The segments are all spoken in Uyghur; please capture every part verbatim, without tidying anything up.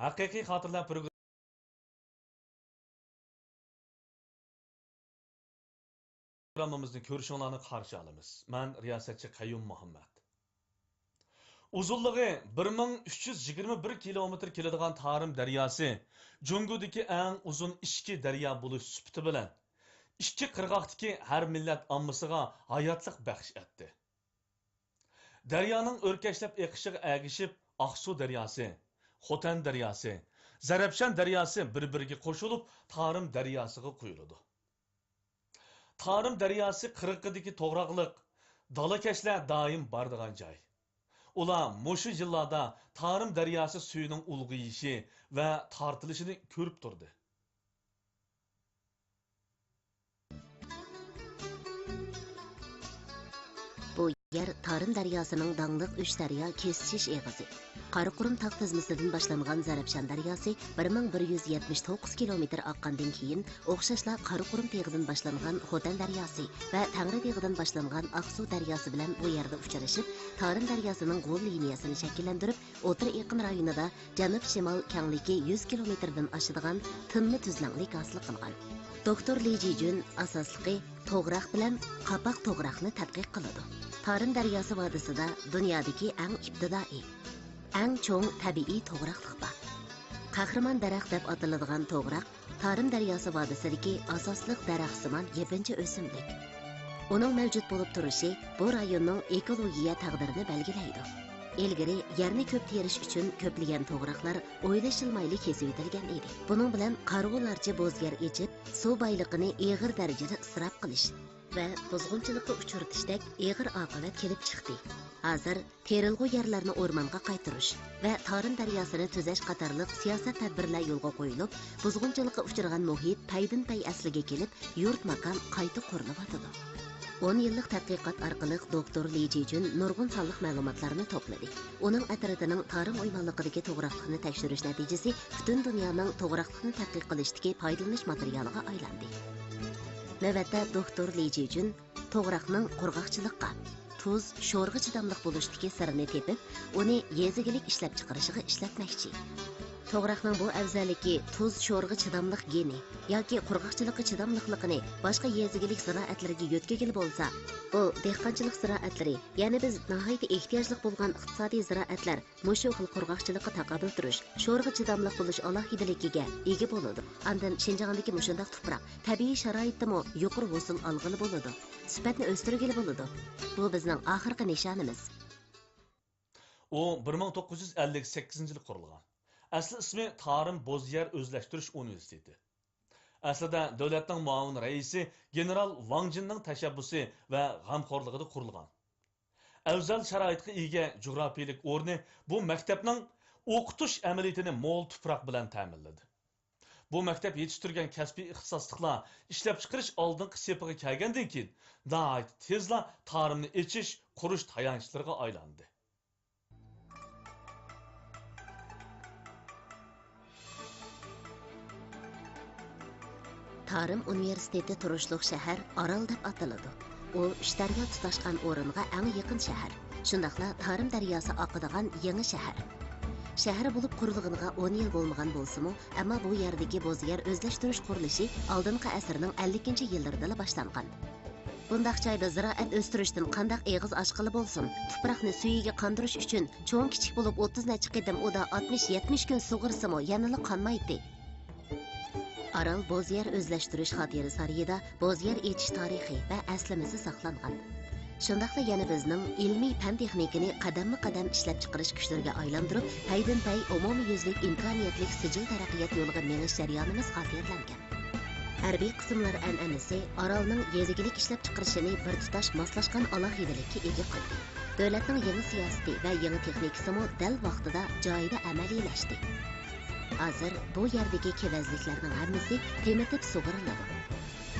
ھەقىقىي خاتىرىلەر پروگراممىمىزنى كۆرۈشۈڭلارنى قارشى ئالىمىز. مەن رىياسەتچى قەييۇم مۇھەممەد. ئۇزۇنلۇقى بىر مىڭ ئۈچ يۈز يىگىرمە بىر كىلومېتىر كېلىدىغان تارىم دەرياسى جۇڭگودىكى ئەڭ ئۇزۇن ئىچكى دەريا بولۇش سۈپىتى بىلەن ئىككى قىرغاقتىكى ھەر مىللەت ئاممىسىغا ھاياتلىق بەخش ئەتتى. دەريانىڭ ئۆركەشلەپ ئېقىشىغا ئەگىشىپ، ئاقسۇ دەرياسى، خوتەن دەرياسى، زەرەپشان دەرياسى بىر-بىرىگە قوشۇلۇپ، تارىم دەرياسىغا قۇيۇلىدۇ. تارىم دەرياسى قىرغىقىدىكى توغراقلىق دالاكەشلەر دائىم بارىدىغان جاي. ئۇلار مۇشۇ يىللاردا تارىم دەرياسى سۈيىنىڭ ئۇلغىيىشى ۋە تارتىلىشىنى كۆرۈپ تۇردى. بۇ يەر تارىم دەرياسىنىڭ داڭلىق ئۈچ دەريا كېسىشىش ئېغىزى. قاراقۇرۇم تاغ تىزمىسىدىن باشلانغان زەرەپشان دەرياسى بىر مىڭ بىر يۈز يەتمىش توققۇز كىلومېتىر ئاققاندىن كېيىن، ئوخشاشلا قاراقۇرۇم تېغىدىن باشلانغان خوتەن دەرياسى ۋە تەڭرى تېغىدىن باشلانغان ئاقسۇ دەرياسى بىلەن بۇ يەردە ئۇچرىشىپ، تارىم دەرياسىنىڭ غول لىنىيەسىنى شەكىللەندۈرۈپ، ئوتتۇرا ئېقىن رايونىدا جەنۇب-شىمال كەڭلىكى يۈز كىلومېتىردىن ئاشىدىغان تىنما تۈزلەڭلىك ھاسىل قىلغان. دوكتور لى جىجۈن ئاساسلىقى توغراق بىلەن قاپاق توغراقنى تەتقىق قىلىدۇ. تارىم دەرياسى ۋادىسىدا دۇنيادىكى ئەڭ ئىپتىدائىي، ئەڭ چوڭ تەبىئىي توغراقلىق بار. قەھرىمان دەرەخ دەپ ئاتىلىدىغان توغراق تارىم دەرياسى ۋادىسىدىكى ئاساسلىق دەرەخسىمان يېپىنچا ئۆسۈملۈك. ئۇنىڭ مەۋجۇت بولۇپ تۇرۇشى بۇ رايوننىڭ ئېكولوگىيە تەقدىرىنى بەلگىلەيدۇ. ئىلگىرى يەرنى كۆپ تېرىش ئۈچۈن كۆپلىگەن توغراقلار ئويلىشىلمايلا كېسىۋېتىلگەن ئىدى. بۇنىڭ بىلەن قارىغۇلارچە بوز يەر ئېچىپ، سۇ بايلىقىنى ئېغىر دەرىجىدە ئىسراپ قىلىش ۋە بۇزغۇنچىلىققا ئۇچرىتىشتەك ئېغىر ئاقىۋەت كېلىپ چىقتى. ھازىر تېرىلغۇ يەرلەرنى ئورمانغا قايتۇرۇش ۋە تارىم دەرياسىنى تۈزەش قاتارلىق سىياسەت تەدبىرلەر يولغا قويۇلۇپ، بۇزغۇنچىلىققا ئۇچرىغان مۇھىت پەيدىنپەي ئەسلىگە كېلىپ، يۇرت ماكان قايتا قۇرۇلۇۋاتىدۇ. ئون يىللىق تەتقىقات ئارقىلىق دوكتور لى جىجۈن نۇرغۇن سانلىق مەلۇماتلارنى توپلىدى. ئۇنىڭ ئەترىتىنىڭ تارىم ئويمانلىقىدىكى توغراقلىقنى تەكشۈرۈش نەتىجىسى پۈتۈن دۇنيانىڭ توغراقلىقنى تەتقىق قىلىشتىكى پايدىلىنىش ماتېرىيالىغا ئايلاندى. نۆۋەتتە دوكتور لى جىجۈن توغراقنىڭ قۇرغاقچىلىققا، تۇز، شورىغا چىداملىق بولۇشتىكى سىرىنى تېپىپ، ئۇنى يېزا ئىگىلىك ئىشلەپچىقىرىشىغا ئىشلەتمەكچى. توغراقنىڭ بۇ ئەۋزەللىكى تۇز شورىغا چىداملىق گېنى ياكى قۇرغاقچىلىققا چىداملىقلىقىنى باشقا يېزا ئىگىلىك زىرائەتلىرىگە يۆتكىگىلى بولسا، بۇ دېھقانچىلىق زىرائەتلىرى، يەنى بىز ناھايىتى ئېھتىياجلىق بولغان ئىقتىسادىي زىرائەتلەر مۇشۇ خىل قۇرغاقچىلىققا تاقابىل تۇرۇش، شورىغا چىداملىق بولۇش ئالاھىدىلىكىگە ئىگە بولىدۇ. ئاندىن شىنجاڭدىكى مۇشۇنداق تۇپراق تەبىئىي شارائىتتىمۇ يۇقىرى ھوسۇل ئالغىلى بولىدۇ، سۈپەتنى ئۆستۈرگىلى بولىدۇ. بۇ بىزنىڭ ئاخىرقى نىشانىمىز. ئۇ بىر مىڭ توققۇز يۈز ئەللىك سەككىزىنچى يىلى قۇرۇلغان. ئەسلى ئىسمى تارىم بوز يەر ئۆزلەشتۈرۈش ئۇنىۋېرسىتېتى. ئەسلىدە دۆلەتنىڭ مۇئاۋىن رەئىسى گېنېرال ۋاڭ جىننىڭ تەشەببۇسى ۋە غەمخورلۇقىدا قۇرۇلغان. ئەۋزەل شارائىتقا ئىگە جۇغراپىيىلىك ئورنى بۇ مەكتەپنىڭ ئوقۇتۇش ئەمەلىيىتىنى مول تۇپراق بىلەن تەمىنلىدى. بۇ مەكتەپ يېتىشتۈرگەن كەسپىي ئىختىساسلىقلار ئىشلەپچىقىرىش ئالدىنقى سېپىغا كەلگەندىن كېيىن، ناھايىتى تېزلا تارىمنى ئېچىش، قۇرۇش تايانچلىرىغا ئايلاندى. تارىم ئۇنىۋېرسىتېتى تۇرۇشلۇق شەھەر ئارال دەپ ئاتىلىدۇ. ئۇ ئۈچ دەريا تۇتاشقان ئورۇنغا ئەڭ يېقىن شەھەر، شۇنداقلا تارىم دەرياسى ئاقىدىغان يېڭى شەھەر. شەھەر بولۇپ قۇرۇلغىنىغا ئون يىل بولمىغان بولسىمۇ، ئەمما بۇ يەردىكى بوز يەر ئۆزلەشتۈرۈش قۇرۇلۇشى ئالدىنقى ئەسىرنىڭ ئەللىكىنچى يىللىرىدىلا باشلانغان. بۇنداق جايدا زىرائەت ئۆستۈرۈشتىن قانداق ئېغىز ئاچقىلى بولسۇن؟ تۇپراقنى سۈيىگە قاندۇرۇش ئۈچۈن چوڭ-كىچىك بولۇپ ئوتتۇز نەچچە قېتىم ئۇدا ئاتمىش يەتمىش كۈن سۇغۇرسىمۇ يەنىلا قانمايتتى. ئارال بوز يەر ئۆزلەشتۈرۈش خاتىرە سارىيىدا بوز يەر ئېچىش تارىخى ۋە ئەسلىمىسى ساقلانغان. شۇنداقلا يەنە بىزنىڭ ئىلمىي پەن-تېخنىكىنى قەدەممۇ قەدەم ئىشلەپچىقىرىش كۈچلىرىگە ئايلاندۇرۇپ، پەيدىنپەي ئومۇميۈزلۈك ئىمكانىيەتلىك سىجىل تەرەققىيات يولىغا مېڭىش جەريانىمىز خاتىرىلەنگەن. ھەربىي قىسىملار ئەنئەنىسى ئارالنىڭ يېزا ئىگىلىك ئىشلەپچىقىرىشىنى بىر تۇتاش ماسلاشقان ئالاھىدىلىككە ئىگە قىلدى. دۆلەتنىڭ يېڭى سىياسىتى ۋە يېڭى تېخنىكىسىمۇ دەل ۋاقتىدا جايىدا ئەمەلىيلەشتى. ھازىر بۇ يەردىكى كېۋەزلىكلەرنىڭ ھەممىسى تېمىتىپ سۇغىرىلىدۇ.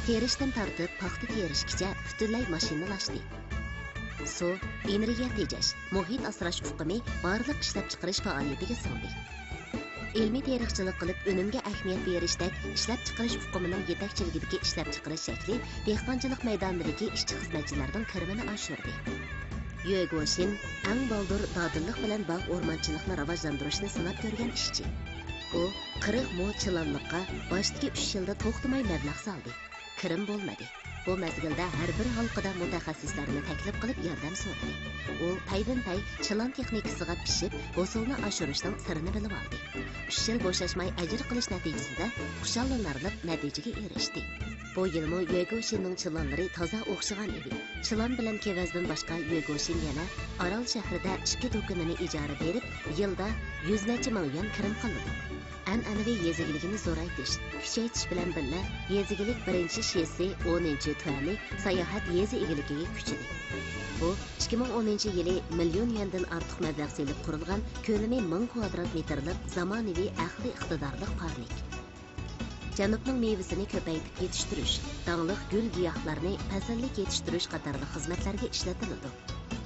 تېرىشتىن تارتىپ پاختا تېرىشكىچە پۈتۈنلەي ماشىنىلاشتى. سۇ، ئېنېرگىيە تېجەش، مۇھىت ئاسراش ئۇقۇمى بارلىق ئىشلەپچىقىرىش پائالىيىتىگە سىڭدى. ئىلمىي تېرىقچىلىق قىلىپ ئۈنۈمگە ئەھمىيەت بېرىشتەك ئىشلەپچىقىرىش ئۇقۇمىنىڭ يېتەكچىلىكىدىكى ئىشلەپچىقىرىش شەكلى دېھقانچىلىق مەيدانىدىكى ئىشچى-خىزمەتچىلەرنىڭ كىرىمىنى ئاشۇردى. يۆ گوشىن ئەڭ بالدۇر دادىللىق بىلەن باغ ئورمانچىلىقنى راۋاجلاندۇرۇشنى سىناپ كۆرگەن ئىشچى. ئۇ قىرىق مو چىلانلىققا باشتىكى ئۈچ يىلدا توختىماي مەبلەغ سالدى. كىرىم بولمىدى. بۇ مەزگىلدە ھەر بىر ھالقىدا مۇتەخەسسىسلەرنى تەكلىپ قىلىپ ياردەم سورىدى. ئۇ پەيدىنپەي چىلان تېخنىكىسىغا پىشىپ، ھوسۇلنى ئاشۇرۇشنىڭ سىرىنى بىلىۋالدى. ئۈچ يىل بوشاشماي ئەجىر قىلىش نەتىجىسىدە خۇشاللىنارلىق نەتىجىگە ئېرىشتى. بۇ يىلمۇ يۆگوشىننىڭ چىلانلىرى تازا ئوخشىغان ئىدى. چىلان بىلەن كېۋەزدىن باشقا يۆگوشىن يەنە ئارال شەھىرىدە ئىككى دۇكىنىنى ئىجارە بېرىپ، يىلدا يۈز نەچچە مىڭ يۈەن كىرىم قىلىدۇ. ئەنئەنىۋى يېزا ئىگىلىكىنى زورايتىش، كۈچەيتىش بىلەن بىللە، يېزا ئىگىلىك بىرىنچى شىسى ئونىنچى تۈەنى ساياھەت يېزا ئىگىلىكىگە كۆچىدى. بۇ ئىككى مىڭ ئونىنچى يىلى مىليون يۈەندىن ئارتۇق مەبلەغ سېلىپ قۇرۇلغان، كۆلىمى مىڭ كۋادرات مېتىرلىق زامانىۋى ئەقلىي ئىقتىدارلىق پارنىك. جەنۇبنىڭ مېۋىسىنى كۆپەيتىپ يېتىشتۈرۈش، داڭلىق گۈل-گىياھلارنى پەسىللىك يېتىشتۈرۈش قاتارلىق خىزمەتلەرگە ئىشلىتىلىدۇ.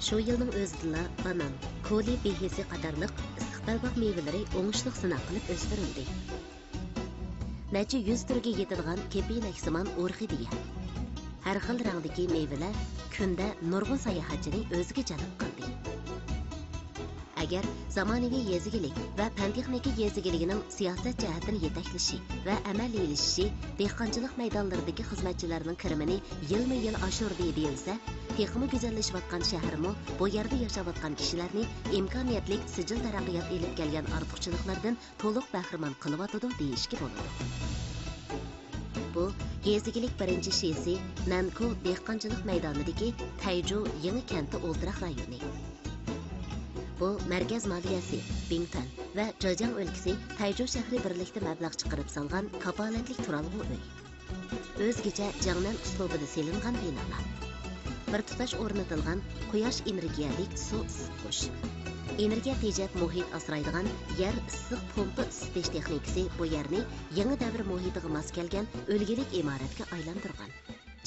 شۇ يىلنىڭ ئۆزىدىلا بانان، كولى بېھىسى قاتارلىق ئىسسىق بەلباغ مېۋىلىرى ئوڭۇشلۇق سىناق قىلىپ ئۆستۈرۈلدى. نەچچە يۈز تۈرگە يېتىدىغان كېپىنەكسىمان ئورخىدېيە، ھەر خىل رەڭدىكى مېۋىلەر كۈندە نۇرغۇن ساياھەتچىنى ئۆزىگە جەلپ قىلدى. ئەگەر زامانىۋى يېزا ئىگىلىك ۋە پەن-تېخنىكا يېزا ئىگىلىكىنىڭ سىياسەت جەھەتتىن يېتەكلىشى ۋە ئەمەلىيلىشىشى دېھقانچىلىق مەيدانلىرىدىكى خىزمەتچىلەرنىڭ كىرىمىنى يىلمۇ-يىل ئاشۇردى دېيىلسە، تېخىمۇ گۈزەللىشىۋاتقان شەھەرمۇ بۇ يەردە ياشاۋاتقان كىشىلەرنى ئىمكانىيەتلىك سىجىل تەرەققىيات ئېلىپ كەلگەن ئارتۇقچىلىقلاردىن تولۇق بەھرىمەن قىلىۋاتىدۇ دېيىشكە بولىدۇ. بۇ يېزا ئىگىلىك بىرىنچى شىسى نەنكو دېھقانچىلىق مەيدانىدىكى تەيجۇ يېڭى كەنتى ئولتۇراق رايونى. بۇ مەركەز مالىيەسى، بىڭتۈەن ۋە جېجياڭ ئۆلكىسى تەيجۇ شەھىرى بىرلىكتە مەبلەغ چىقىرىپ سالغان كاپالەتلىك تۇرالغۇ ئۆي. ئۆزگىچە جياڭنەن ئۇسلۇبىدا سېلىنغان بىنالار. بىر تۇتاش ئورنىتىلغان قۇياش ئېنېرگىيەلىك سۇ ئىسسىتقۇچ، ئېنېرگىيە تېجەپ مۇھىت ئاسرايدىغان يەر ئىسسىق پومپا ئىسسىتىش تېخنىكىسى بۇ يەرنى يېڭى دەۋر مۇھىتىغا ماس كەلگەن ئۈلگىلىك ئىمارەتكە ئايلاندۇرغان.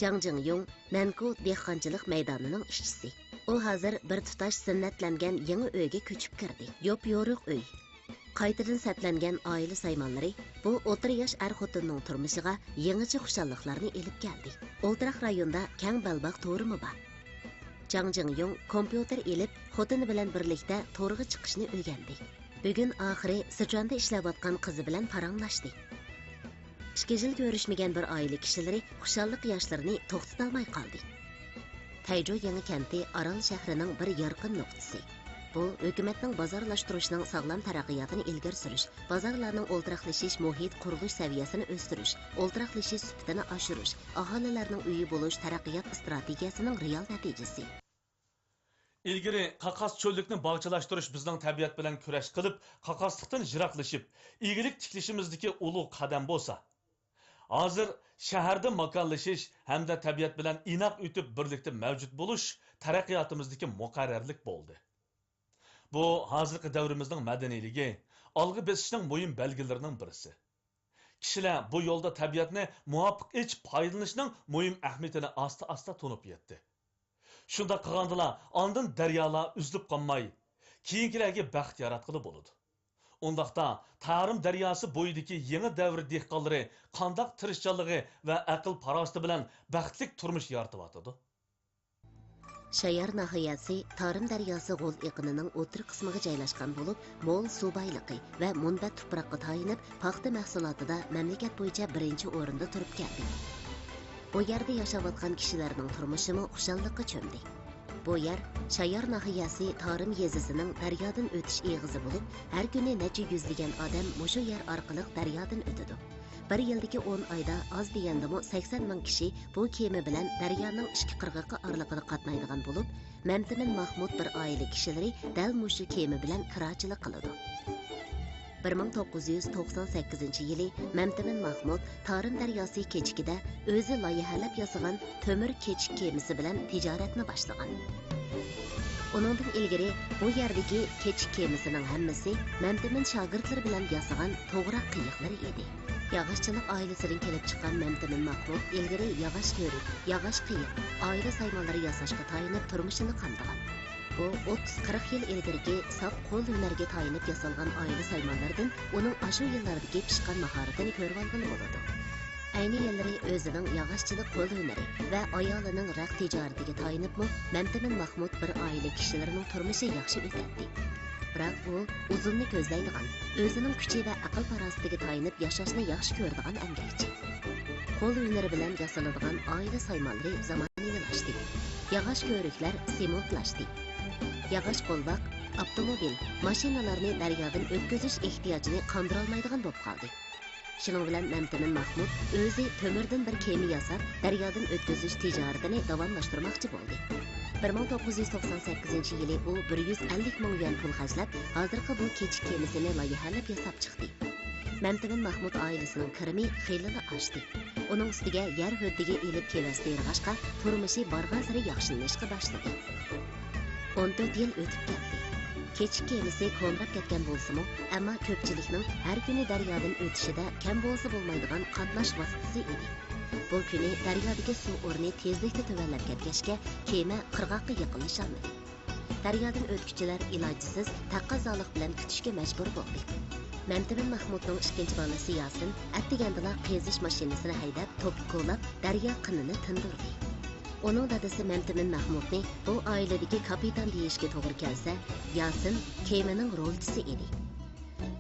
جاڭ جىڭيۇڭ نەنكو دېھقانچىلىق مەيدانىنىڭ ئىشچىسى. ئۇ ھازىر بىر تۇتاش زىننەتلەنگەن يېڭى ئۆيگە كۆچۈپ كىردى. يوپيورۇق ئۆي، قايتىدىن سەپلەنگەن ئائىلە سايمانلىرى بۇ ئوتتۇرا ياش ئەر-خوتۇننىڭ تۇرمۇشىغا يېڭىچە خۇشاللىقلارنى ئېلىپ كەلدى. ئولتۇراق رايوندا كەڭ بەلباغ تورىمۇ بار. جاڭ جىڭيۇڭ كومپيۇتېر ئېلىپ، خوتۇنى بىلەن بىرلىكتە تورغا چىقىشنى ئۆگەندى. بۈگۈن ئاخىرى سىچۈەندە ئىشلەۋاتقان قىزى بىلەن پاراڭلاشتى. ئىككى يىل كۆرۈشمىگەن بىر ئائىلە كىشىلىرى خۇشاللىق ياشلىرىنى توختىتالماي قالدى. تەيجۇ يېڭى كەنتى ئارال شەھىرىنىڭ بىر يارقىن نۇقتىسى. بۇ، ھۆكۈمەتنىڭ بازارلاشتۇرۇشنىڭ ساغلام تەرەققىياتىنى ئىلگىرى سۈرۈش، بازارلارنىڭ ئولتۇراقلىشىش مۇھىت قۇرۇلۇش سەۋىيەسىنى ئۆستۈرۈش، ئولتۇراقلىشىش سۈپىتىنى ئاشۇرۇش، ئاھالىلەرنىڭ ئۆيى بولۇش تەرەققىيات ئىستراتېگىيەسىنىڭ رېئال نەتىجىسى. ئىلگىرى قاقاس چۆللۈكنى باغچىلاشتۇرۇش بىزنىڭ تەبىئەت بىلەن كۈرەش قىلىپ، قاقاسلىقتىن يىراقلىشىپ، ئىگىلىك تىكلىشىمىزدىكى ئۇلۇغ قەدەم بولسا، ھازىر شەھەردە ماكانلىشىش ھەمدە تەبىئەت بىلەن ئىناق ئۆتۈپ بىرلىكتە مەۋجۇت بولۇش تەرەققىياتىمىزدىكى مۇقەررەرلىك بولدى. بۇ ھازىرقى دەۋرىمىزنىڭ مەدەنىيلىكى، ئالغا بېسىشنىڭ مۇھىم بەلگىلىرىنىڭ بىرسى. كىشىلەر بۇ يولدا تەبىئەتنى مۇۋاپىق ئېچىپ پايدىلىنىشنىڭ مۇھىم ئەھمىيىتىنى ئاستا-ئاستا تونۇپ يەتتى. شۇنداق قىلغاندىلا، ئاندىن دەريالار ئۈزۈلۈپ قالماي، كېيىنكىلەرگە بەخت ياراتقىلى بولىدۇ. ئۇنداقتا، تارىم دەرياسى بويىدىكى يېڭى دەۋر دېھقانلىرى قانداق تىرىشچانلىقى ۋە ئەقىل-پاراسىتى بىلەن بەختلىك تۇرمۇش يارىتىۋاتىدۇ؟ شايار ناھىيەسى تارىم دەرياسى غول ئېقىنىنىڭ ئوتتۇرا قىسمىغا جايلاشقان بولۇپ، مول سۇ بايلىقى ۋە مۇنبەت تۇپراققا تايىنىپ، پاختا مەھسۇلاتىدا مەملىكەت بويىچە بىرىنچى ئورۇندا تۇرۇپ كەلدى. بۇ يەردە ياشاۋاتقان كىشىلەرنىڭ تۇرمۇشىمۇ خۇشاللىققا چۆمدى. بۇ يەر شايار ناھىيەسى تارىم يېزىسىنىڭ دەريادىن ئۆتۈش ئېغىزى بولۇپ، ھەر كۈنى نەچچە يۈزلىگەن ئادەم مۇشۇ يەر ئارقىلىق دەريادىن ئۆتىدۇ. بىر يىلدىكى ئون ئايدا ئاز دېگەندىمۇ سەكسەن مىڭ كىشى بۇ كېمە بىلەن دەريانىڭ ئىككى قىرغىقى ئارىلىقىدا قاتنايدىغان بولۇپ، مەمتىمىن ماخمۇت بىر ئائىلە كىشىلىرى دەل مۇشۇ كېمە بىلەن كىراچىلىق قىلىدۇ. بىر مىڭ توققۇز يۈز توقسان سەككىزىنچى يىلى مەمتىمىن ماخمۇت تارىم دەرياسى كېچىكىدە ئۆزى لايىھەلەپ ياسىغان تۆمۈر كېچىك كېمىسى بىلەن تىجارەتنى باشلىغان. ئۇنىڭدىن ئىلگىرى بۇ يەردىكى كېچىك كېمىسىنىڭ ھەممىسى مەمتىمىن شاگىرتلىرى بىلەن ياسىغان توغراق قېيىقلىرى ئىدى. ياغاچچىلىق ئائىلىسىدىن كېلىپ چىققان مەمتىمىن ماخمۇت ئىلگىرى ياغاچ كۆۋرۈك، ياغاچ قېيىق، ئائىلە سايمانلىرى ياساشقا تايىنىپ تۇرمۇشىنى قامدىغان. بۇ ئوتتۇز قىرىق يىل ئىلگىرىكى ساپ قول ھۈنەرگە تايىنىپ ياسالغان ئائىلە سايمانلىرىدىن ئۇنىڭ ئاشۇ يىللاردىكى پىشقان ماھارىتىنى كۆرۈۋالغىلى بولىدۇ. ئەينى يىللىرى ئۆزىنىڭ ياغاچچىلىق قول ھۈنىرى ۋە ئايالىنىڭ رەخت تىجارىتىگە تايىنىپمۇ مەمتىمىن ماخمۇت بىر ئائىلە كىشىلىرىنىڭ تۇرمۇشى ياخشى ئۆتەتتى. بىراق ئۇ ئۇزۇننى كۆزلەيدىغان، ئۆزىنىڭ كۈچى ۋە ئەقىل-پاراسىتىگە تايىنىپ ياشاشنى ياخشى كۆرىدىغان ئەمگەكچى. قول ھۈنىرى بىلەن ياسىلىدىغان ئائىلە سايمانلىرى زامانىۋىلاشتى. ياغاچ كۆۋرۈكلەر سېمونتلاشتى. ياغاچ قولۋاق، ئاپتوموبىل، ماشىنىلارنى دەريادىن ئۆتكۈزۈش ئېھتىياجىنى قاندۇرالمايدىغان بولۇپ قالدى. شۇنىڭ بىلەن مەمتىمىن مەھمۇد ئۆزى تۆمۈردىن بىر كېمە ياساپ، دەريادىن ئۆتكۈزۈش تىجارىتىنى داۋاملاشتۇرماقچى بولدى. بىر مىڭ توققۇز يۈز توقسان سەككىزىنچى يىلى ئۇ بىر يۈز ئەللىك مىڭ يۈەن پۇل خەجلەپ، ھازىرقى بۇ كېچىك كېمىسىنى لايىھەلەپ ياساپ چىقتى. مەمتىمىن مەھمۇد ئائىلىسىنىڭ كىرىمى خېلىلا ئاشتى. ئۇنىڭ ئۈستىگە يەر ھۆددىگە ئېلىپ كېۋەز تېرىغاچقا، تۇرمۇشى بارغانسېرى ياخشىلىنىشقا باشلىدى. ئون تۆت يىل ئۆتۈپ كەتتى. كېچىك كېمىسى كونىراپ كەتكەن بولسىمۇ، ئەمما كۆپچىلىكنىڭ ھەر كۈنى دەريادىن ئۆتۈشىدە كەم بولسا بولمايدىغان قاتناش ۋاسىتىسى ئىدى. بۇ كۈنى دەريادىكى سۇ ئورنى تېزلىكتە تۆۋەنلەپ كەتكەچكە، كېمە قىرغاققا يېقىنلىشالمىدى. دەريادىن ئۆتكۈچىلەر ئىلاجسىز تەقەززالىق بىلەن كۈتۈشكە مەجبۇر بولدى. مەمتىمىن مەھمۇدنىڭ ئىككىنچى بالىسى ياسىن ئەتىگەندىلا قېزىش ماشىنىسىنى ھەيدەپ، توپا كولاپ، دەريا قىنىنى تىندۇردى. ئۇنىڭ دادىسى مەمتىمىن مەھمۇدنى بۇ ئائىلىدىكى كاپىتان دېيىشكە توغرا كەلسە، ياسىن كېمىنىڭ رولچىسى ئىدى.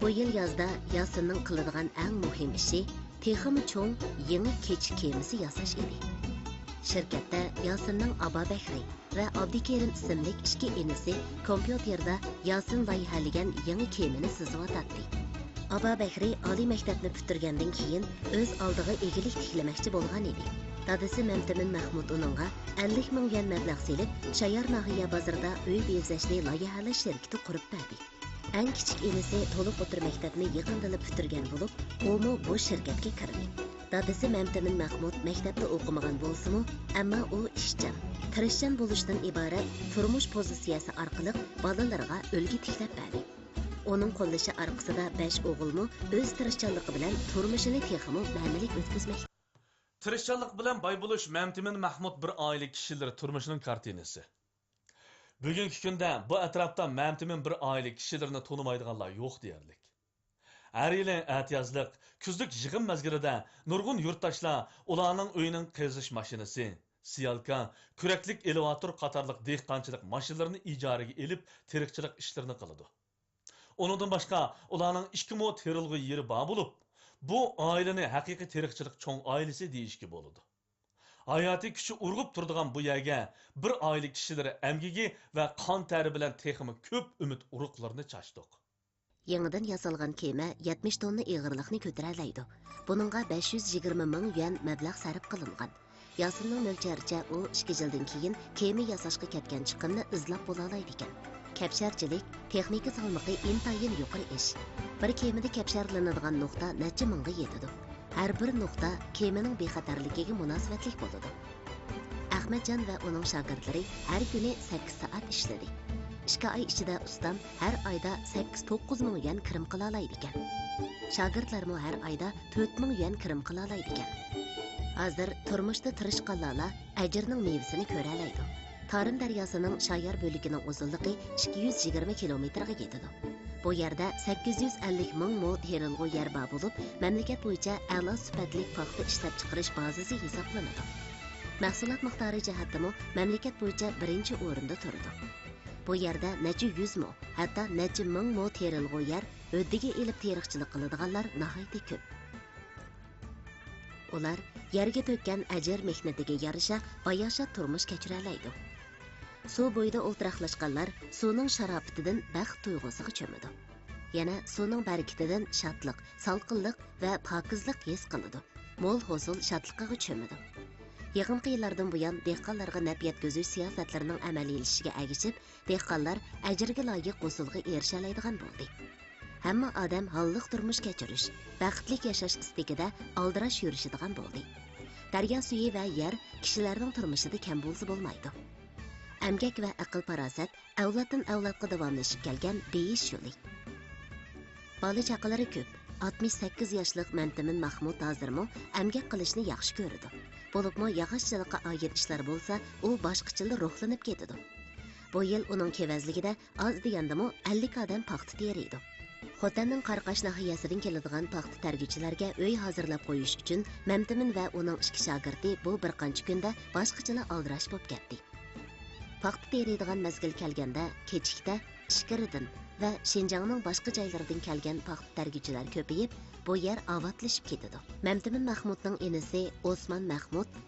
بۇ يىل يازدا ياسىننىڭ قىلىدىغان ئەڭ مۇھىم ئىشى تېخىمۇ چوڭ يېڭى كېچىك كېمىسى ياساش ئىدى. شىركەتتە ياسىننىڭ ئابابەكرى ۋە ئابدۇكېرىم ئىسىملىك ئىككى ئىنىسى كومپيۇتېردا ياسىن لايىھەلىگەن يېڭى كېمىنى سىزىۋاتاتتى. ئابابەكرى ئالىي مەكتەپنى پۈتتۈرگەندىن كېيىن ئۆز ئالدىغا ئىگىلىك تىكلىمەكچى بولغان ئىدى. دادىسى مەمتىمىن مەھمۇد ئۇنىڭغا ئەللىك مىڭ يۈەن مەبلەغ سېلىپ، شايار ناھىيە بازىرىدا ئۆي بېزەشنى لايىھەلەش شىركىتى قۇرۇپ بەردى. ئەڭ كىچىك ئىنىسى تولۇق ئوتتۇرا مەكتەپنى يېقىندىلا پۈتتۈرگەن بولۇپ، ئۇمۇ بۇ شىركەتكە كىردى. دادىسى مەمتىمىن مەھمۇد مەكتەپتە ئوقۇمىغان بولسىمۇ، ئەمما ئۇ ئىشچان، تىرىشچان بولۇشتىن ئىبارەت تۇرمۇش پوزىتسىيەسى ئارقىلىق بالىلىرىغا ئۈلگە تىكلەپ بەردى. ئۇنىڭ قوللىشى ئارقىسىدا بەش ئوغۇلمۇ ئۆز تىرىشچانلىقى بىلەن تۇرمۇشىنى تېخىمۇ مەنىلىك ئۆتكۈزمەكتە. تىرىشچانلىق بىلەن باي بولۇش مەمتىمىن مەھمۇد بىر ئائىلە كىشىلىرى تۇرمۇشىنىڭ كارتىنىسى. بۈگۈنكى كۈندە بۇ ئەتراپتا مەمتىمىن بىر ئائىلە كىشىلىرىنى تونۇمايدىغانلار يوق دېيەرلىك. ھەر يىلى ئەتىيازلىق، كۈزلۈك يىغىم مەزگىلىدە نۇرغۇن يۇرتداشلار ئۇلارنىڭ ئۆيىنىڭ قېزىش ماشىنىسى، سېيالكا، كۈرەكلىك ئېلېۋاتور قاتارلىق دېھقانچىلىق ماشىنىلىرىنى ئىجارىگە ئېلىپ، تېرىقچىلىق ئىشلىرىنى قىلىدۇ. ئۇنىڭدىن باشقا، ئۇلارنىڭ ئىككى مو تېرىلغۇ يېرى بار بولۇپ، بۇ ئائىلىنى ھەقىقىي تېرىقچىلىق چوڭ ئائىلىسى دېيىشكە بولىدۇ. ھاياتىي كۈچى ئۇرغۇپ تۇرىدىغان بۇ يەرگە بىر ئائىلە كىشىلىرى ئەمگىكى ۋە قان تەرى بىلەن تېخىمۇ كۆپ ئۈمىد ئۇرۇقلىرىنى چاچتۇق. يېڭىدىن ياسالغان كېمە يەتمىش توننا ئېغىرلىقنى كۆتۈرەلەيدۇ. بۇنىڭغا بەش يۈز يىگىرمە مىڭ يۈەن مەبلەغ سەرپ قىلىنغان. ياسىننىڭ مۆلچەرىچە، ئۇ ئىككى يىلدىن كېيىن كېمە ياساشقا كەتكەن چىقىمنى ئىزلاپ بولالايدىكەن. كەپشەرچىلىك، تېخنىكا سالمىقى ئىنتايىن يۇقىرى ئىش. بىر كېمىدە كەپشەرلىنىدىغان نۇقتا نەچچە مىڭغا يېتىدۇ. ھەر بىر نۇقتا كېمىنىڭ بىخەتەرلىكىگە مۇناسىۋەتلىك بولىدۇ. ئەخمەتجان ۋە ئۇنىڭ شاگىرتلىرى ھەر كۈنى سەككىز سائەت ئىشلىدى. ئىككى ئاي ئىچىدە ئۇستام ھەر ئايدا سەككىز توققۇز مىڭ يۈەن كىرىم قىلالايدىكەن. شاگىرتلارمۇ ھەر ئايدا تۆت مىڭ يۈەن كىرىم قىلالايدىكەن. ھازىر تۇرمۇشتا تىرىشقانلارلا ئەجىرنىڭ مېۋىسىنى كۆرەلەيدۇ. تارىم دەرياسىنىڭ شايار بۆلىكىنىڭ ئۇزۇنلۇقى ئىككى يۈز يىگىرمە كىلومېتىرغا يېتىدۇ. بۇ يەردە سەككىز يۈز ئەللىك مىڭ مو تېرىلغۇ يەر بار بولۇپ، مەملىكەت بويىچە ئەلا سۈپەتلىك پاختا ئىشلەپچىقىرىش بازىسى ھېسابلىنىدۇ. مەھسۇلات مىقدارى جەھەتتىمۇ مەملىكەت بويىچە بىرىنچى ئورۇندا تۇرىدۇ. بۇ يەردە نەچچە يۈز مو، ھەتتا نەچچە مىڭ مو تېرىلغۇ يەر ھۆددىگە ئېلىپ تېرىقچىلىق قىلىدىغانلار ناھايىتى كۆپ. ئۇلار يەرگە تۆككەن ئەجىر مېھنىتىگە يارىشا باياشات تۇرمۇش كەچۈرەلەيدۇ. سۇ بويىدا ئولتۇراقلاشقانلار سۇنىڭ شاراپىتىدىن بەخت تۇيغۇسىغا چۆمىدۇ. يەنە سۇنىڭ بەرىكىتىدىن شادلىق، سالقىنلىق ۋە پاكىزلىق ھېس قىلىدۇ. مول ھوسۇل شادلىقىغا چۆمىدۇ. يېقىنقى يىللاردىن بۇيان، دېھقانلارغا نەپ يەتكۈزۈش سىياسەتلىرىنىڭ ئەمەلىيلىشىشىگە ئەگىشىپ، دېھقانلار ئەجىرگە لايىق ھوسۇلغا ئېرىشەلەيدىغان بولدى. ھەممە ئادەم ھاللىق تۇرمۇش كەچۈرۈش، بەختلىك ياشاش ئىستىكىدە ئالدىراش يۈرۈشىدىغان بولدى. دەريا سۈيى ۋە يەر كىشىلەرنىڭ تۇرمۇشىدا كەم بولسا بولمايدۇ. ئەمگەك ۋە ئەقىل-پاراسەت ئەۋلادتىن ئەۋلادقا داۋاملىشىپ كەلگەن بېيىش يولى. بالا-چاقىلىرى كۆپ. ئاتمىش سەككىز ياشلىق مەمتىمىن مەھمۇد ھازىرمۇ ئەمگەك قىلىشنى ياخشى كۆرىدۇ. بولۇپمۇ ياغاچچىلىققا ئائىت ئىشلار بولسا، ئۇ باشقىچىلا روھلىنىپ كېتىدۇ. بۇ يىل ئۇنىڭ كېۋەزلىكىدە ئاز دېگەندىمۇ ئەللىك ئادەم پاختا تېرىيدۇ. خوتەننىڭ قاراقاش ناھىيەسىدىن كېلىدىغان پاختا تەرگۈچىلەرگە ئۆي ھازىرلاپ قويۇش ئۈچۈن مەمتىمىن ۋە ئۇنىڭ ئىككى شاگىرتى بۇ بىر قانچە كۈندە باشقىچىلا ئالدىراش بولۇپ كەتتى. پاختا تېرىيدىغان مەزگىل كەلگەندە، كېچىكتە ئىچكىرىدىن ۋە شىنجاڭنىڭ باشقا جايلىرىدىن كەلگەن پاختا تەرگۈچىلەر كۆپىيىپ، بۇ يەر ئاۋاتلىشىپ كېتىدۇ. مەمتىمىن مەخمۇتنىڭ ئىنىسى ئوسمان مەخمۇت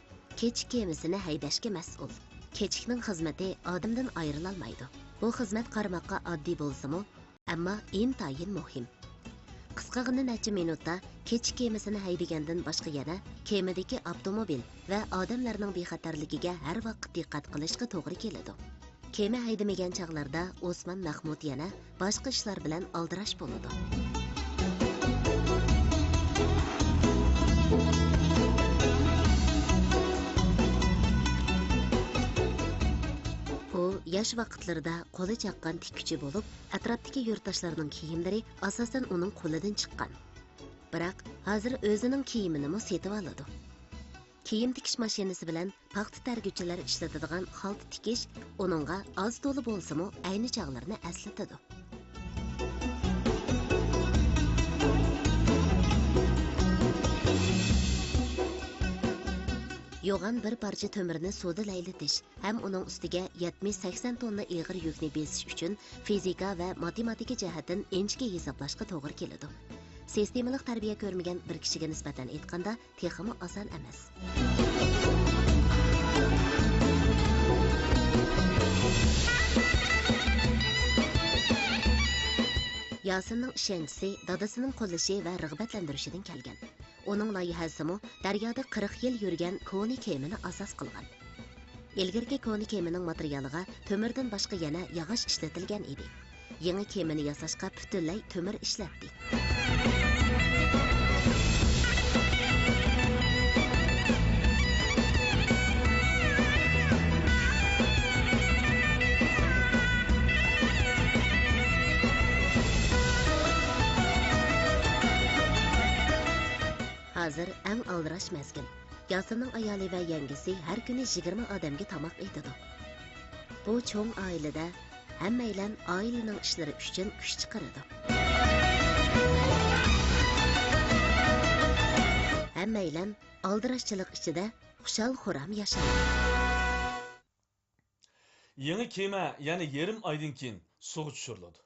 كېچىك كېمىسىنى ھەيدەشكە مەسئۇل. كېچىكنىڭ خىزمىتى ئادەمدىن ئايرىلالمايدۇ. بۇ خىزمەت قارىماققا ئاددىي بولسىمۇ، ئەمما ئىنتايىن مۇھىم. قىسقىغىنە نەچچە مىنۇتتا كېچىك كېمىسىنى ھەيدىگەندىن باشقا يەنە كېمىدىكى ئاپتوموبىل ۋە ئادەملەرنىڭ بىخەتەرلىكىگە ھەر ۋاقىت دىققەت قىلىشقا توغرا كېلىدۇ. كېمە ھەيدىمىگەن چاغلاردا ئوسمان مەخمۇت يەنە باشقا ئىشلار بىلەن ئالدىراش بولىدۇ. ئۇ ياش ۋاقىتلىرىدا قولى چاققان تىككۈچى بولۇپ، ئەتراپتىكى يۇرتداشلارنىڭ كىيىملىرى ئاساسەن ئۇنىڭ قولىدىن چىققان. بىراق، ھازىر ئۆزىنىڭ كىيىمىنىمۇ سېتىۋالىدۇ. كىيىم تىكىش ماشىنىسى بىلەن پاختا تەرگۈچىلەر ئىشلىتىدىغان خالتا تىكىش ئۇنىڭغا ئاز-تولا بولسىمۇ ئەينى چاغلىرىنى ئەسلىتىدۇ. يوغان بىر پارچە تۆمۈرنى سۇدا لەيلىتىش ھەم ئۇنىڭ ئۈستىگە يەتمىش سەكسەن توننا ئېغىر يۈكنى بېسىش ئۈچۈن فىزىكا ۋە ماتېماتىكا جەھەتتىن ئىنچىكە ھېسابلاشقا توغرا كېلىدۇ. سىستېمىلىق تەربىيە كۆرمىگەن بىر كىشىگە نىسبەتەن ئېيتقاندا، تېخىمۇ ئاسان ئەمەس. ياسىننىڭ ئىشەنچىسى دادىسىنىڭ قوللىشى ۋە رىغبەتلەندۈرۈشىدىن كەلگەن. ئۇنىڭ لايىھەسىمۇ دەريادا قىرىق يىل يۈرگەن كونا كېمىنى ئاساس قىلغان. ئىلگىرىكى كونا كېمىنىڭ ماتېرىيالىغا تۆمۈردىن باشقا يەنە ياغاچ ئىشلىتىلگەن ئىدى. يېڭى كېمىنى ياساشقا پۈتۈنلەي تۆمۈر ئىشلەتتى. ھازىر ئەڭ ئالدىراش مەزگىل. ياسىننىڭ ئايالى ۋە يەڭگىسى ھەر كۈنى يىگىرمە ئادەمگە تاماق ئېتىدۇ. بۇ چوڭ ئائىلىدە ھەممەيلەن ئائىلىنىڭ ئىشلىرى ئۈچۈن كۈچ چىقىرىدۇ. ھەممەيلەن ئالدىراشچىلىق ئىچىدە خۇشال-خۇرام ياشايدۇ. يېڭى كېمە يەنە يېرىم ئايدىن كېيىن سۇغا چۈشۈرۈلىدۇ.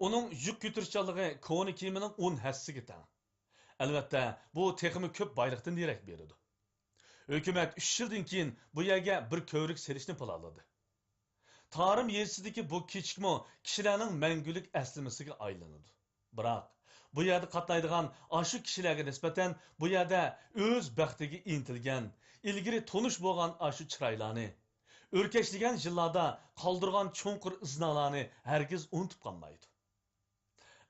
ئۇنىڭ يۈك كۆتۈرۈشچانلىقى كونا كېمىنىڭ ئون ھەسسىسىگە تەڭ. ئەلۋەتتە، بۇ تېخىمۇ كۆپ بايلىقتىن دېرەك بېرىدۇ. ھۆكۈمەت ئۈچ يىلدىن كېيىن بۇ يەرگە بىر كۆۋرۈك سېلىشنى پىلانلىدى. تارىم يېزىسىدىكى بۇ كېچىكمۇ كىشىلەرنىڭ مەڭگۈلۈك ئەسلىمىسىگە ئايلىنىدۇ. بىراق، بۇ يەردە قاتنايدىغان ئاشۇ كىشىلەرگە نىسبەتەن بۇ يەردە ئۆز بەختىگە ئىنتىلگەن، ئىلگىرى تونۇش بولغان ئاشۇ چىرايلارنى، ئۆركەشلىگەن يىللاردا قالدۇرغان چوڭقۇر ئىزنالارنى ھەرگىز ئۇنتۇپ قالمايدۇ.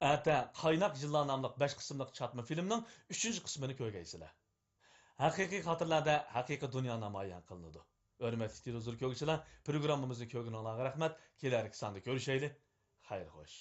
ئەتە قايناق يىللار ناملىق بەش قىسىملىق چاتما فىلىمنىڭ ئۈچىنچى قىسمىنى كۆرگەيسىلەر. ھەقىقىي خاتىرىلەردە ھەقىقىي دۇنيا نامايان قىلىنىدۇ. ھۆرمەتلىك تېلېۋىزور كۆرگۈچىلەر، پروگراممىمىزنى كۆرگىنىڭلارغا رەھمەت. كېلەركى ساندا كۆرۈشەيلى. خەير خوش.